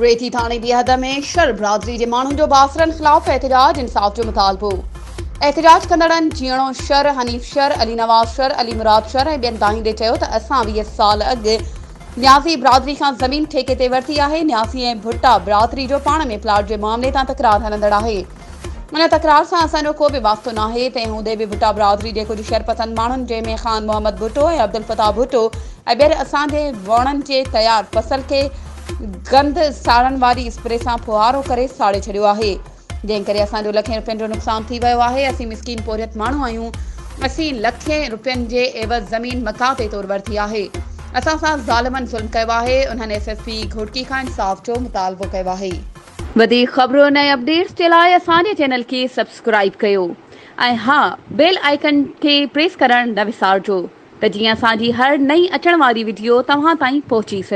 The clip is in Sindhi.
ريتي ٿاڻي جي حد ۾ شھر برادري جي ماڻهن جو بااثرن خلاف احتجاج، انصاف جو مطالبو. احتجاج ڪندڙن جيئڻو شھر، حنيف شھر، علي نواز شھر، علي مراد شھر ۽ ٻين دانهيندي چيو ته اسان 20 سال اڳ نيازي برادري کان زمين ٺيڪي تي ورتي آهي، نيازي ۽ ڀٽا برادري جو پاڻ ۾ پلاٽ جي معاملي تان تڪرار هلندڙ آهي. ان تڪرار سان اسان جو ڪو به واسطو ناهي، تنهن هوندي به ڀٽا برادري جي ڪجهه شرپسند ماڻهن جنهن ۾ خان محمد ڀٽو ۽ عبدالفتاح ڀٽو ۽ ٻين اسان جي ووڻن جي تيار فصل کي گند ساڙڻ واري اسپري سان ڦوهارو ڪري ساڙي ڇڏيو آهي، جنهن ڪري اسان جو لکين رپين جو نقصان ٿي ويو آهي، اسين مسڪين پورهيت ماڻهو آهيون، اسين لکين رپين جي عيوض زمين مقاطعي طور ورتي آهي، اسان سان ظالمن ظلم ڪيو آهي، انهن ايس ايس پي گهوٽڪي کان انصاف جو مطالبو ڪيو آهي. وڌيڪ خبرن ۽ اپڊيٽس جي لاء اسان جي چينل کي سبسڪرائيب ڪيو ۽ ها بيل آئيڪن کي پريس ڪرڻ نه وسارجو ته جيئن اسان جي هر نئين اچڻ واري وڊيو توهان تائين پهچي سگهي.